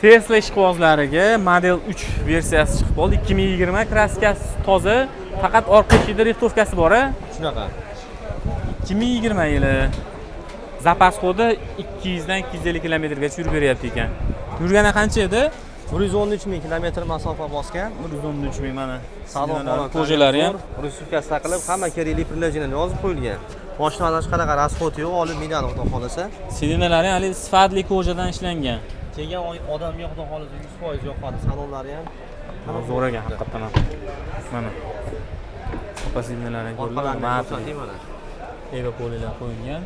Tesla ishqibozlariga Model 3 versiyasi chiqib qoldi. 2020, краска si toza, faqat orqa eshigida рихтовка si bor, a? Shunaqa. 2020 yili. Запас хода 200 dan 250 kilometrgacha yurib beryapti ekan. Yurgani qancha edi? 113 ming kilometr masofa bosgan. 113 ming, mana. Salon holatari кожа lari ham zo'r, рихтовка si taqilib, hamma kerakli приложение yozib qo'yilgan. Moshinada hech qanaqa расход yo'q, olib minadi, xudo xohlasa. Сиденья lari ham haligi sifatli кожа dan ishlangan. Kelgan odamga, xudo xohlasa, 100% yoqadi, salonlari ham. Zo'r ekan haqiqatdan ham. Mana. Orqa сиденья lari ham Orqalarini ko'riladi. ko'rsating, mana. Eva polilar qo'yilgan.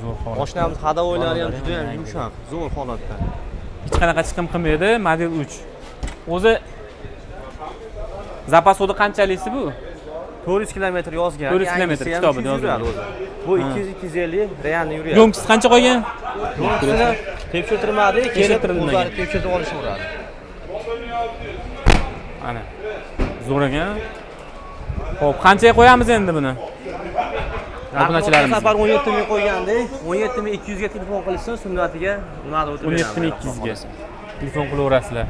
Zo'r holat. Moshinamiz ходовой lari ham Balonlari juda ham yangi. yumshoq, zo'r holatda. Hech qanaqa chiqim qilmaydi Model 3. O'zi запас хода qanchalisi bu? 400 kilometr yozgan. 400 kilometr Yangisi ham kitobida 300 yuradi yozilgan. o'zi. Bu 200 250 реально yuryapti. Ёмкость i qancha qolgan? Ёмкость ini tekshirtirmadik, kelib Tekshirtirilmagan. o'zlari tekshirib olishaveradi. Ana. Zo'r ekan. Xo'p, qanchaga qo'yamiz endi buni? Obunachilarimiz. Safar 17 ming qo'ygandik. 17 ming 200 ga telefon qilishsin, sunnatiga nimani o'tib 17 ming 200 ga. Telefon qilaverasizlar.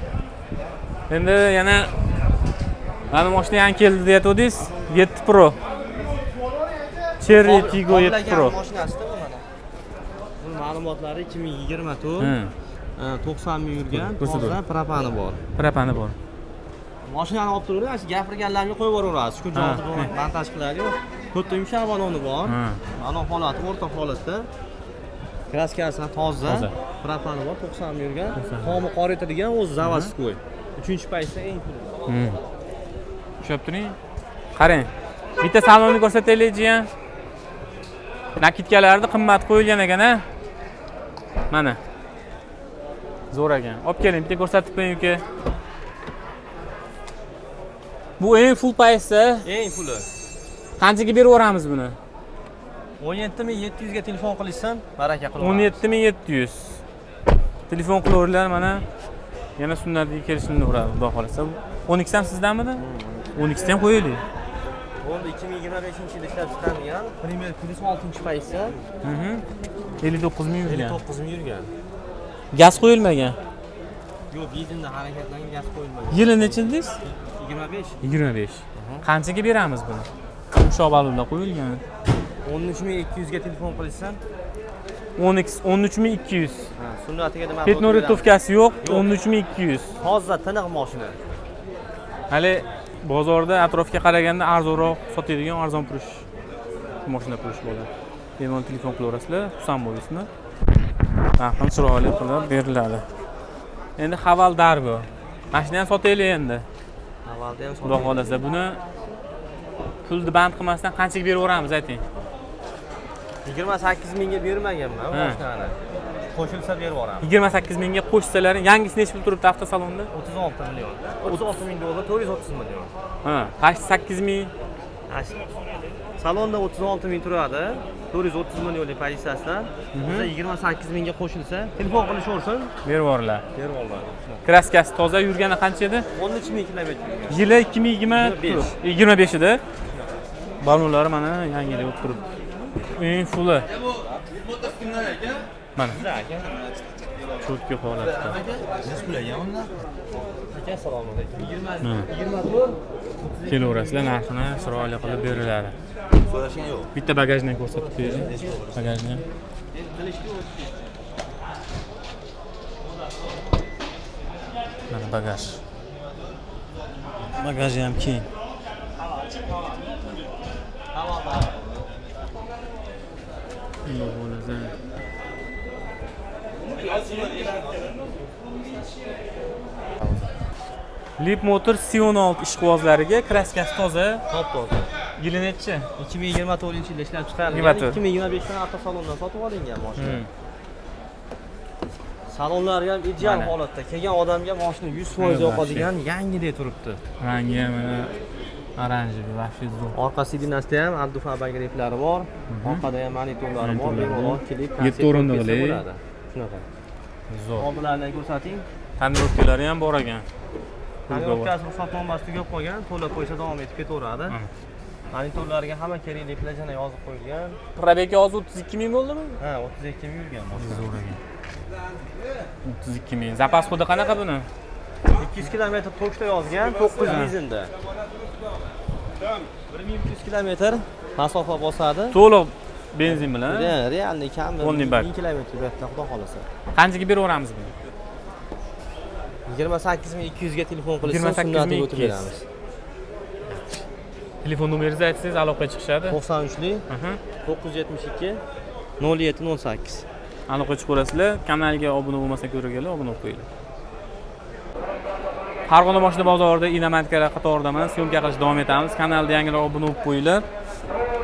Endi yana mana mashina yangi keldi deyatgandingiz. 7 Pro. Chery Tiggo 7 Pro. Mashinasida bu, mana. Buni ma'lumotlari 2024, 90 ming yurgan, Ko'rsatib. toza, propani bor. Propani bor. Mashinani olib turaverib, shu gapirganlarga qo'yib yuboraverasiz. Shu joyda montaj qiladi-yu. To'rtta yumshoq baloni bor. Balon holati o'rta holatda. Краска si toza, Toza. propani bor, 90 ming yurgan. 90. Tomi qoritadigan, o'zi заводской. Uchinchi paytda eng puli. Ushlab turing. Qarang. Bitta salonni ko'rsataylik, jiyan. Накидка larni qimmat qo'yilgan ekan, a? Mana. Zo'r ekan. Olib keling, bitta ko'rsatib qo'ying, uka. Bu eng full paysi. Eng puli. Qanchaga berib yuboramiz buni? 17 700 ga telefon qilishsin, baraka qilib. 17 700. Telefon qilaveringlar, mana. Yana sunnatiga kelishimni uradi, xudo xohlasa. 12 ham sizdamidi? 12 ham qo'yaylik. Bo'ldi, 2025-yilda ishlab chiqarilgan Premier Plus 6 paytda. 59 ming yurgan. 59 ming yurgan. Gaz qo'yilmagan. Yo'q, benzinda harakatlangan, gaz qo'yilmagan. Yili necha dedingiz? 25. 25. Qanchaga beramiz buni? Yumshoq balonlar qo'yilgan. 13 200 ga telefon qilishsin. 12 13 200. Ha, sunnatiga nima? Пятно, рихтовка si yo'q, 13 200. Toza, tiniq mashina. Hali bozorda atrofga qaraganda arzonroq sotadigan arzon purish mashina purish bo'ladi. Bemalol telefon qilaverasizlar, Husan bo'y ismi. Narxini chiroyli qilib beriladi. Endi Haval Dargo. Mashina ham sotaylik endi. Avvalda ham Xudo xohlasa buni pulni band qilmasdan qanchaga berib yuboramiz, ayting. 28 mingga bermaganman mashinani. Qo'shilsa berib yuboramiz. 28 mingga qo'shsalaring, yangisi nechi pul turibdi avtosalonda? 36 million. 36 ming dollar, 430 million. Ha, почти 8 ming. Salonda 36 ming turadi. 430 millionlik pozitsiyasidan. Bizda 28 mingga qo'shilsa, telefon qilishaversin, Berib yuboriladi. Berib yuboradi. Краска si toza, yurgani qancha edi? 13 ming kilometr yurgan. Yili 2020 25. 25 edi. Balonlari mana yangilik bo'lib turibdi. Eng фулл i. Mana. Чётко holatda. Aka, assalomu alaykum. Mana. 24. Kelaverasizlar, narxini chiroyli qilib beriladi. So'rashgan yo'q. Bitta bagajni ham ko'rsatib bering. Bagajni ham. Qilishdi. Mana bagaj. Bagaji ham keng. Xudo xohlasa. Leapmotor C16 ishqibozlariga, краска si toza. Top toza. Yili nechi? 2024-yilda ishlab chiqarilgan. 24. 2025 dan avtosalondan sotib olingan mashina. Salonlari ham ideal Mana. holatda. Kelgan odamga mashina 100% Mana yoqadigan, yangidek turibdi. Rangi ham mana оранжевый, вообще zo'r. Orqa сиденья sida ham abdufa обогрев lari bor. Orqada ham monitorlari bor. Monitorlari Bemalol bor. kelib Yetti konsert ko'rib o'rindiqli. ketsa bo'ladi. Shunaqa. Zo'r. Oldilarini ko'rsating. Тонировка lari ham bor ekan. Тонировка si ruxsatnomasi tugab qolgan, to'lab qo'ysa davom etib ketaveradi. Mana. Monitorlarga hamma kerakli plajana yozib qo'yilgan. Пробег i hozir 32 ming bo'ldimi? Ha, 32 ming yurgan mashina. Zo'r ekan. 32 ming. Запас ход i qanaqa buni? 200 kilometr tokda yozgan, 9 benzinda. 1300 kilometr masofa bosadi. To'liq benzin bilan. Реальный kami Полный бак. 1000 kilometr bu yerda, xudo xohlasa. Qanchaga beraveramiz buni? 28 200 ga telefon qilishsa, 28 sunnatiga o'tib 200. beramiz. Telefon nomeringizni aytsangiz, aloqaga chiqishadi. 93 972 07 08. Aloqaga chiqaverasizlar. Kanalga obuna bo'lmasa ko'rganlar, obuna bo'lib qo'yinglar. Farg'ona moshina bozorida иномарка lar qatoridamiz. Съёмка qilishda davom etamiz. Kanalda yangilar obuna bo'lib qo'yinglar.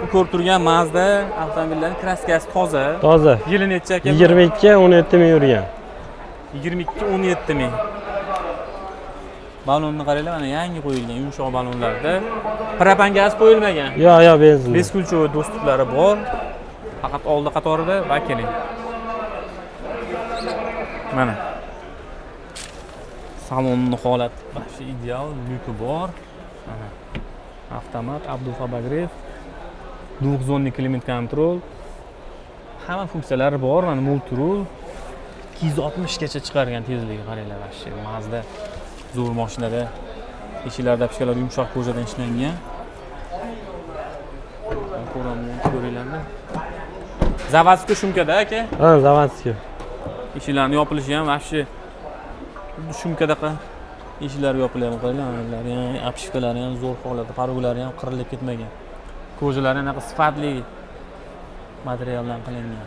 Bu ko'rib turgan Mazda avtomobillarning краска si toza. Toza. Yili necha aka? 22, 17 ming yurgan. 22, 17 ming. Balonni qaranglar, mana yangi qo'yilgan yumshoq balonlarda. Propan gaz qo'yilmagan. Yo'q, benzin. Бесключевой доступ lari bor. Faqat oldi qatorida va keling. Mana. Salonni holati вообще ideal, люк i bor. Mana. Avtomat, обдув, обогрев, двухзонный климат-контроль. Hamma funksiyalari bor, mana мультируль. 260 gacha chiqargan tezligi, qaranglar, вообще Mazda zo'r mashinada. Eshiklarda обшивка lar yumshoq кожа dan ishlangan. Ko'raman, ko'ringlarmi? Заводской шумка da, aka. Ha, заводской. Eshiklarni yopilishi ham вообще шумка daqa eshiklar yopilyapti, qaranglar, ular ham, обшивка lari ham zo'r holatda, порог lari ham qirilib ketmagan. Кожа lari anaqa sifatli materialdan qilingan.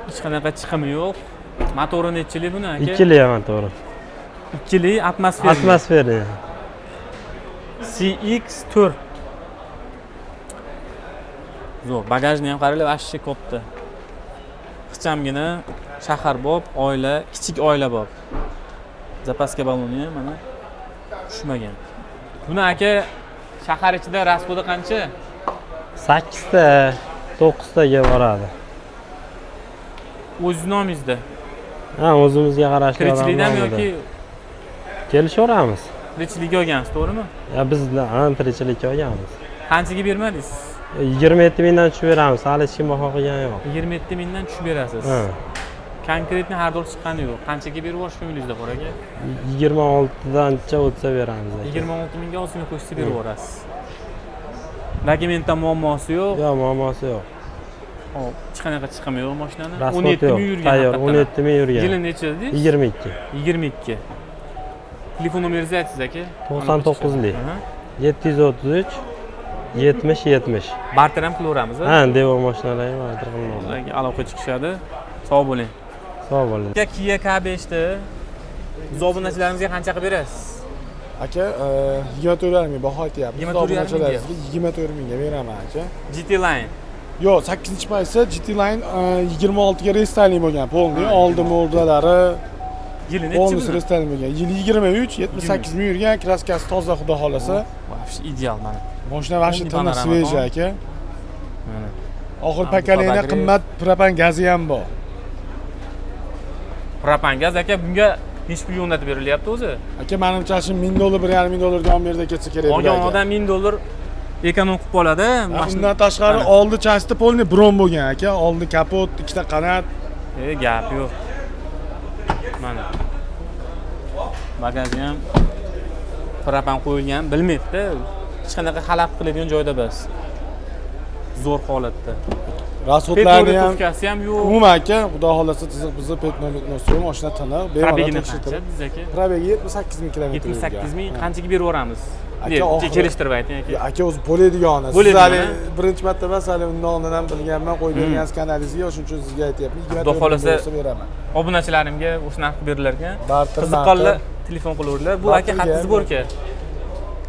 Hech qanaqa chiqimi yo'q. Motori nechilik buni, aka? Ikkili motori. Ikkili atmosfera. Atmosfera. CX4. Zo'r. Bagajni ham qaranglar, вообще katta. Ixchamgina shaharbop, oila, kichik oila bop. Запаска baloni ham mana tushmagan. Buni, aka, shahar ichida расход i qancha? 8 ta, 9 taga boradi. O'zingiz nomingizda. Ha, o'zimizga qarashli. Tirikchilikdanmi odamlar. yoki Kelishaveramiz. Tirikchilikka olgansiz, to'g'rimi? Ya biz, ha, tirikchilikka olganmiz. Qanchaga bermadingiz? 27 mingdan tushib beramiz. Hali hech kim baho qilgani yo'q. 27 mingdan tushib berasiz. Ha. Конкретный xaridor chiqqani yo'q. Qanchaga berib yuborish ko'nglingizda bor, aka? 26dancha o'tsa beramiz, aka. 26 mingga ozgina qo'shsa berib yuborasiz. Dokumentda muammosi yo'q. Yo'q, muammosi yo'q. Hop, hech qanaqa chiqimi yo'q mashinani. Расход 17 yo'q. ming yurgan Tayyor, haqiqatdan. 17 ming yurgan. Yili necha dedingiz? 22. 22. Telefon nomeringizni aytsangiz, aka. 99lik. Aha. 733 70 70. Barter ham qilaveramiz, a? Ha, devo mashinalarga barter qilinadi. Ularga aloqa chiqishadi. Sog' bo'ling. Sog' bo'ling. Aka, Kia K5 ni biz obunachilarimizga qancha qilib berasiz? Aka, 24,5 ming baho aytyapmiz. 24,5 mingga? Obunachilarimizga 24 mingga beraman, aka. GT Line. Yo'q, 8 paytda GT Line, 26 ga рестайлинг bo'lgan, полный, oldi mo'rdalari Yili nechi полностью buni? Рестайлинг bo'lgan. Yili 23, 78 ming yurgan, краска si toza, xudo xohlasa. Вообще ideal mana. Mashina вообще Полный tiniq, panorama. свежий, aka. Mana. Oxir Abdu поколение Fabagri. Qimmat propan gazi ham bor. Propan gaz, aka, bunga nechi pulga o'rnatib berilyapti o'zi? Aka, manimcha, shu 1000 dollar, 1,5 ming dollarga olib berda ketsa kerak Olgan bularga. odam 1000 dollar эконом qilib qoladi. Ha, Mashina undan tashqari Mana. oldi части полный bron bo'lgan, aka. Oldi kapot, ikkita qanot. E, gap yo'q. Mana. Bagaji ham propan qo'yilgan, bilmaydi-da. Hech qanaqa xalaqit qiladigan joyda emas. Zo'r holatda. Расход larni ham Пятно si ham yo'q. Umuman, aka, xudo xohlasa, chiziq bizni пятно yo'q, mashina tiniq, bemalol Пробег ini qancha tekshirtirib. biz, aka? Пробег i 78 ming kilometr. 78 ming yurgan. qanchaga berib yuboramiz? Aka, Ne, kelishtirib ayting, aka. Ya, aka, o'zi bo'ladigan. Siz Bo'ladigan, hali birinchi marta emas, hali undan oldin ham bilganman, qo'yib bergansiz kanalingizga, shuning uchun sizga aytyapman. Xudo 24 ming xohlasa bo'lsa beraman. Obunachilarimga o'sha narx berilar ekan. Barter, Qiziqqanlar barter. Telefon qilaverdilar. Bu aka Barterga qayerda ham. сборка?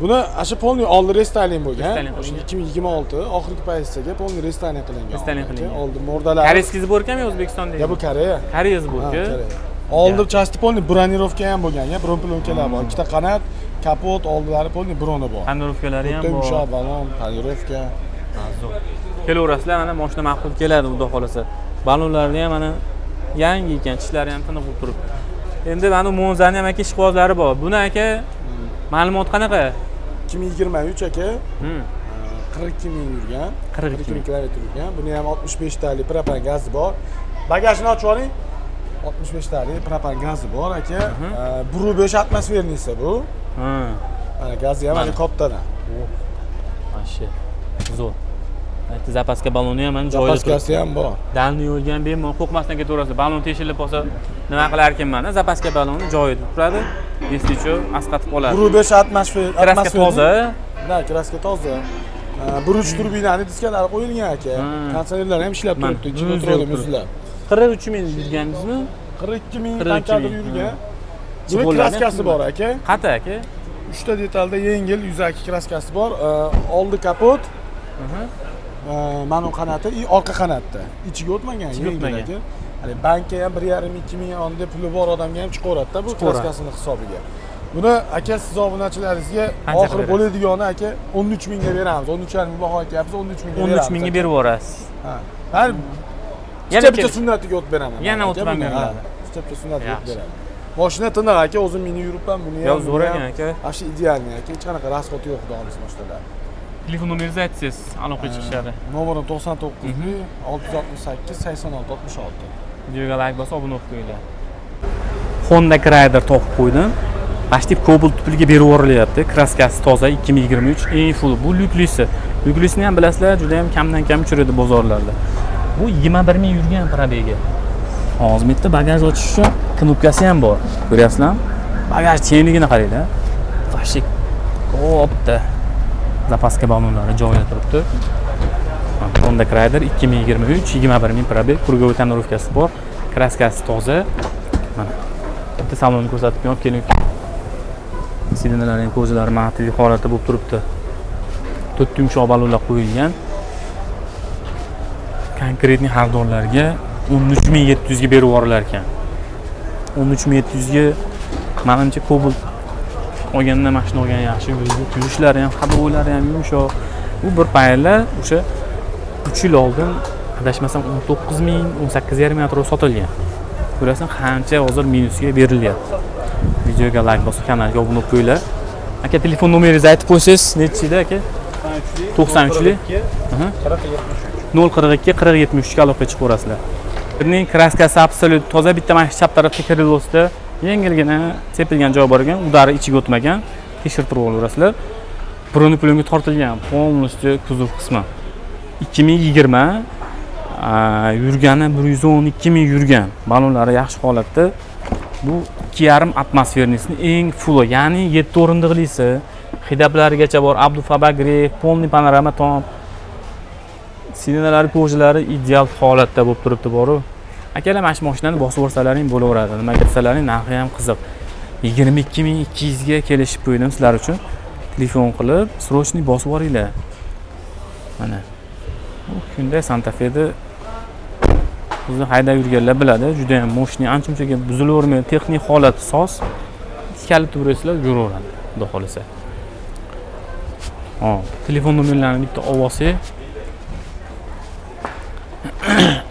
Buni asha полный oldi рестайлинг bo'lgan. Рестайлинг O'sha qilingan. 2026 oxirgi paytgacha полный рестайлинг qilingan. Рестайлинг aka. Qilingan. Oldi mordalari. Корейский сборка mi, O'zbekistondagi? Ya, bu Koreya. Koreya Ha, сборка. Koreya. Oldi части полный бронировка ham bo'lgan, ya, bron пленка lar bor. Ikkita qanot, kapot, oldilari полный broni bor. Тонировка lari ham Bitta bor. yumshoq balon, тонировка. Zo'r. Kelaverasizlar, mana mashina ma'qul keladi, xudo xohlasa. Balonlarni ham mana yangi ekan, tishlari ham tiniq bo'lib turibdi. Endi mana Monzani ham, aka, ishqibozlari bor. Buni, aka, ma'lumot qanaqa? 2023, aka. 42 ming yurgan. 42 42 ming kilometr yurgan. Buni ham 65 talik propan gazi bor. Bagajini ochib oling. 65 talik propan gazi bor aka. 1.5 атмосферный si bu. Ha. Mana gazi ham mana kattadan. Вообще zo'r. Aytdi, запаска baloni ham mana joyida turibdi. Запаска si ham bor. Дальний yo'lga ham bemalol qo'rqmasdan ketaverasiz. Balon teshilib qolsa nima qilar ekanman? Запаска baloni joyida turadi. Если что, asqatib qoladi. 1.5 atmosfer Краска toza. Да, краска toza. 1.3 turbinani diskalari qo'yilgan aka. Konditsionerlar ham ishlab Mana, turibdi, ichida muz o'tiradi yo'q. Muzlab. 43 ming yurganingizmi? 42 ming 42 qanchadir ming, yurgan. Buni Chipollarni краска si ham bor aka. Qata aka? Uchta detalda yengil yuzaki краска si bor. Oldi kapot, mana bu qanoti и orqa qanotda. Ichiga o'tmagan, Ichiga yengil o'tmagan. aka. Hali bankka ham 1,5 2 ming onda puli bor odamga ham chiqaveradida bu Chiqaveradi. краска sini hisobiga. Buni aka siz obunachilaringizga Qancha oxiri qilib bo'ladigani aka 13 mingga beramiz. 13,5 ming baho aytyapmiz, 13 mingga beramiz. 13 mingga berib yuborasiz. Ha. Har Yana bitta bitta kelib. sunnatiga o'tib beraman. Yana aka o'tib ham buni, ha. beriladi. Bitta bitta sunnatiga o'tib Yaxshi. beraman. Mashina tiniq aka, o'zim minib yuribman buni ham. Yo'q, zo'r buni ham. ekan aka. Вообще идеальный aka, hech qanaqa расход yo'q xudo xohlasa mashinalar. Telefon nomeringizni aytsangiz, aloqaga chiqishadi. Nomerim 99 668 86 66. Videoga like bosib obuna bo'lib qo'yinglar. Honda Crider topib qo'ydim. Почти Cobalt puliga berib yuborilyapti. Краска si toza 2023 eng full. Bu lyuklisi. Lyuklisini ham bilasizlar, juda ham kamdan kam uchraydi bozorlarda. Bu 21 ming yurgan пробег i. Hozir bitta bagaj ochish uchun knopkasi ham bor. Ko'ryapsizlarmi? Bagaj kengligini qaranglar. Вообще katta. Запаска balonlari joyida turibdi. Honda Crider 2023 21 ming пробег, круговой тонировка si bor, краска si toza. Mana. Bitta salonni ko'rsatib olib keling. Сиденья lari ham ko'zlari матовый holatda bo'lib turibdi. To'rtta yumshoq balonlar qo'yilgan. Конкретный xaridorlarga 13 700 ga berib yuborilar ekan. 13 700 ga manimcha Cobalt olgandan mashina olgan yaxshi. Yurishlari ham, ходовой lari ham yumshoq. Bu bir paytlar o'sha 3 yil oldin adashmasam 19 ming, 18,5 ming atrofida sotilgan. Ko'rasan, qancha hozir minusga berilyapti. Videoga like bosib, kanalga obuna bo'lib qo'yinglar. Aka, telefon nomeringizni aytib qo'ysangiz, nechi edi aka? 93lik 042 40 73 ga aloqaga chiqaverasizlar. Buning краска si абсолют toza, bitta mana shu chap tarafda крыло sida yengilgina sepilgan joy bor ekan, удар i ichiga o'tmagan, tekshirtirib olaverasizlar. Бронеплёнка tortilgan, полностью kuzov qismi. 2020 yurgani 112 ming yurgan. Balonlari yaxshi holatda. Bu 2,5 атмосферный sini eng fulli, ya'ni 7 o'rindiqlisi, head-up larigacha bor, обдув, обогрев, полный panorama tom. Сиденья lari, кожа lari ideal holatda bo'lib turibdi boru. Akalar, mana shu mashinani bosib yuborsalaring bo'laveradi. Nimaga desalaring, narxi ham qiziq. 22 200 ga kelishib qo'ydim sizlar uchun. Telefon qilib, срочный bosib yuboringlar. Mana. Bu Hyundai Santa Fe'ni o'zi haydab yurganlar biladi, juda ham мощный, ancha-munchaga buzilavermaydi, texnik holati soz. Kalit urasizlar, yuraveradi, xudo xohlasa. Hop, telefon nomerlarini bitta olib olsak.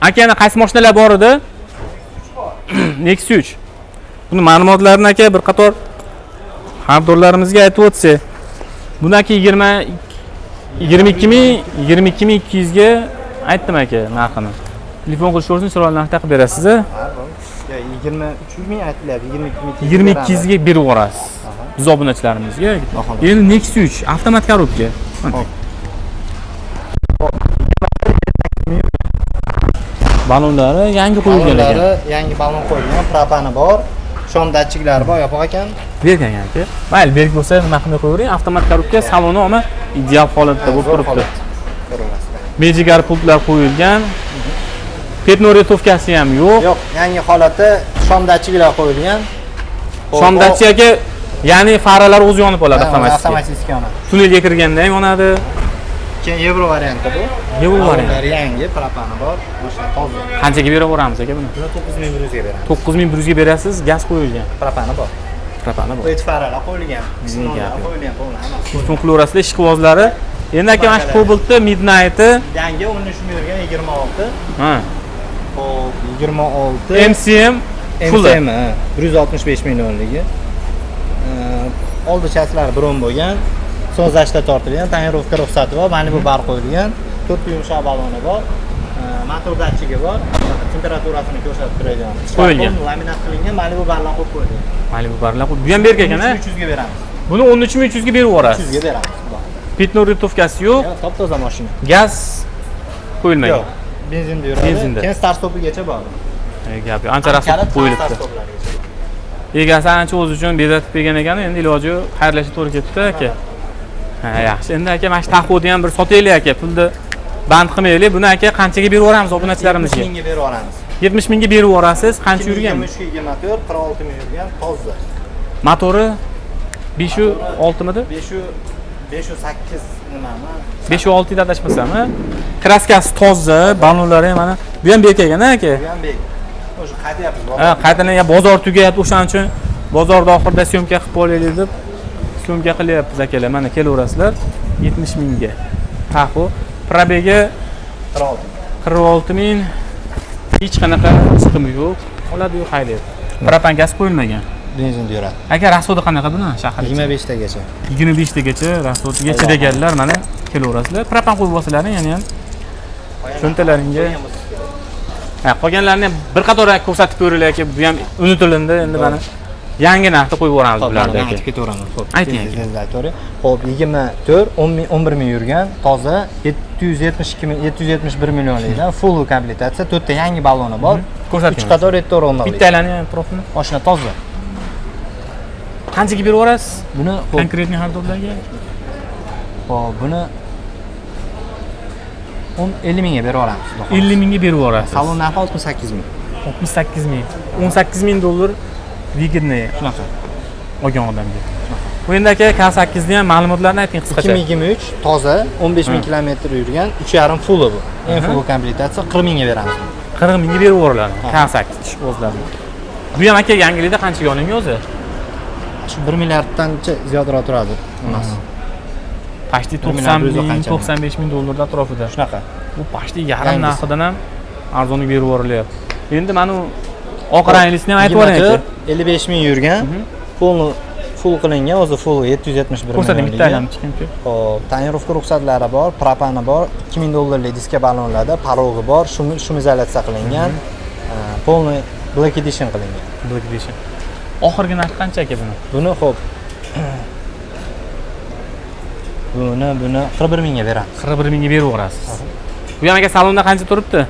Aka, yana qaysi mashinalar bor edi? Nexia 3. Buni ma'lumotlarini aka bir qator xaridorlarimizga aytib o'tsak. Buni aka 20 22 ming 22 ming 200 ga aytdim aka narxini. Telefon qilishaversin, chiroyli narxda qilib berasiz a? 23 ming aytilyapti, 22 ming. 22 yuzga berib yuborasiz. Biz obunachilarimizga. Endi Nexia 3 avtomat коробка. Hop. Balonlari yangi qo'yilgan ekan. Balonlari yangi balon qo'yilgan, propani bor, shom datchiklari bor, yopiq ekan. Bergan aka. Mayli, berk bo'lsa nima qilmay qo'yavering. Avtomat коробка, saloni olma ideal holatda bo'lib Zo'r turibdi. holat. Ko'raverasizlar. Magic pultlar qo'yilgan. Пятно-рихтовка si ham yo'q. Yo'q, yangi holatda shom datchiklar qo'yilgan. Shom datchik aka, ya'ni faralar o'zi yonib qoladi Ha, avtomatik. Avtomatik yonadi. Tunnelga kirganda ham yonadi. Keyin yevro varianti bu. Yevro variant. Balonlari yangi, propani bor, mashina toza. Qanchaga berib yuboramiz aka buni? Buni 9100 ga beramiz. 9100 ga berasiz, gaz qo'yilgan. Propani bor. Propani bor. LED faralar qo'yilgan, ksenonlar gap yo'q. qo'yilgan, polni hammasi. Telefon qilaverasizlar, ishqibozlari. Endi aka mana shu Cobalt'da Midnight'i, Yangi 13 ming yurgan, 26. ha, Hop, 26. MCM full. MCM, ha, 165 millionligi. Oldi chaslari bron bo'lgan. Солнцезащита tortilgan, tonirovka ruxsati bor, Malibu bar qo'yilgan, to'rtta yumshoq baloni bor, motor datchigi bor, temperaturasini ko'rsatib turadigan. Qo'yilgan. Laminat qilingan, Malibu barlar qo'yib qo'yilgan. Malibu barlar bu ham berk ekan, a? 300 ga beramiz. Buni 13 300 ga berib yuborasiz. 300 ga beramiz. Xudo xohlasa. Пятно рихтовка si yo'q, Yo'q, top-toza mashina. Gaz qo'yilmagan. Yo'q, benzinda yuradi. Benzinda. Keyin start stopigacha bor. Gap yo'q. Ancha rasm Kalit qo'yilibdi. start stoplarigacha bor. Egasi ancha o'zi uchun bezatib bergan ekan, endi iloji yo'q, xayrlashga to'g'ri kelibdi, aka. Ha, yaxshi. Endi aka, mana shu Tahoeni ham bir sotaylik, aka. Pulni band qilmaylik. Buni, aka, qanchaga berib yuboramiz obunachilarimizga? 70 mingga berib yuboramiz. 70 mingga berib yuborasiz. Qancha yurgan? 2023 24, 46 ming yurgan, toza. Motori 5.6 midi? 5 508 nimami? 5.6 ida adashmasam, ha? Краска si toza, balonlari ham mana. Bu ham berk ekan, aka. Bu ham bek. O'sha qaytyapmiz. Ha, qaytadan ya bozor tugayapti, o'shaning uchun bozorda oxirida съёмка qilib olaylik deb съёмка qilyapmiz, akalar. Mana, kelaverasizlar 70 mingga. Tahoe пробег i 46. 46 ming, hech qanaqa chiqimi yo'q. Oladi yo'q, haydaydi. Propan gaz qo'yilmagan. Benzinda yuradi. Aka, расход i qanaqa buni shahar? 25 tagacha. 25 tagacha расход iga chidaganlar mana kelaverasizlar. Propan qo'yib olsalaring yana ham cho'ntalaringga. Ha, qolganlarini ham bir qator ko'rsatib ko'ringlar, aka. Bu ham unutilindi. Endi mana yangi narxda qo'yib yuboramiz Xo'p, bularni, mana aka. aytib ketaveraman. Xo'p. Ayting, aka. Tez aytavering. Xo'p, 24 10 ming 11 ming yurgan, toza 772 ming 771 millionlikdan full komplektatsiya, to'rtta yangi baloni bor. Ko'rsating. 3 qator yetti o'rindiqli. Bitta aylanib atrofini. Mashina toza. Qanchaga berib yuborasiz? Buni xo'p, Конкретный xaridorlarga? xo'p, buni 10 50 mingga berib yuboramiz. Xudo xohlasa. 50 mingga berib yuborasiz. Salon narxi 68 ming. 68 ming. 18 ming dollar выгодный Shunaqa. olgan odamga. Bu endi, aka, K8 ni ham ma'lumotlarni ayting qisqacha. 2023 toza 15 ming kilometr yurgan, 3,5 full bu. Eng full komplektatsiya 40 mingga beramiz. 40 mingga berib yuboriladi. K8 o'zlari. Bu ham, aka, yangilikda qanchaga olingan o'zi? Shu 1 milliarddancha ziyodroq turadi. Emas. Почти Bir milliard 90 yuz ming, qancha? 95 ming dollar atrofida. Shunaqa. Bu почти yarim Yangisi. narxidan ham arzonga berib yuborilyapti. Endi mana u oq ranglisini ham aytib yuboring, aka. 24 55 ming yurgan. Full full qilingan, o'zi full 771 Ko'rsating bitta millionligi. aylanib chiqing. Xo'p, tonirovka ruxsatlari bor, propani bor, 2000 dollarlik diska ballonlarda, порог i bor, шумоизоляция qilingan. Полный Black Edition qilingan. Black Edition. Oxirgi narxi qancha, aka, buni? Buni xo'p. Buni 41 mingga beramiz. 41 mingga berib yuborasiz. Bu ham, aka, salonda qancha turibdi?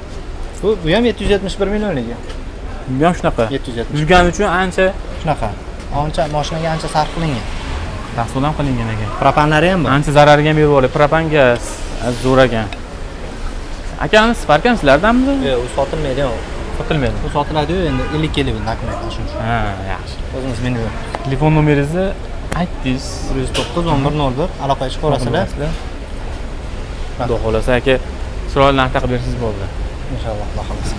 Bu ham 771 millionligi. Bu ham shunaqa. 770. Yurgani uchun ancha Shunaqa. Ancha mashinaga ancha sarf qilingan. Расход ham qilingan ekan. Propanlari ham bor. Ancha zarariga ham berib yuboradi. Propan gaz zo'r ekan. Aka, ani Spark ham sizlardanmi? Yo'q, u sotilmaydi. Sotilmaydi. U sotiladi-yu, endi 50 kelib dokument shuning uchun. Ha, yaxshi. O'zimiz menyu. Telefon nomeringizni aytdingiz. 109 11 01 aloqaga chiqaverasizlar. Xudo xohlasa, aka, chiroyli narxda qilib bersangiz bo'ldi. Inshaalloh, xudo xohlasa.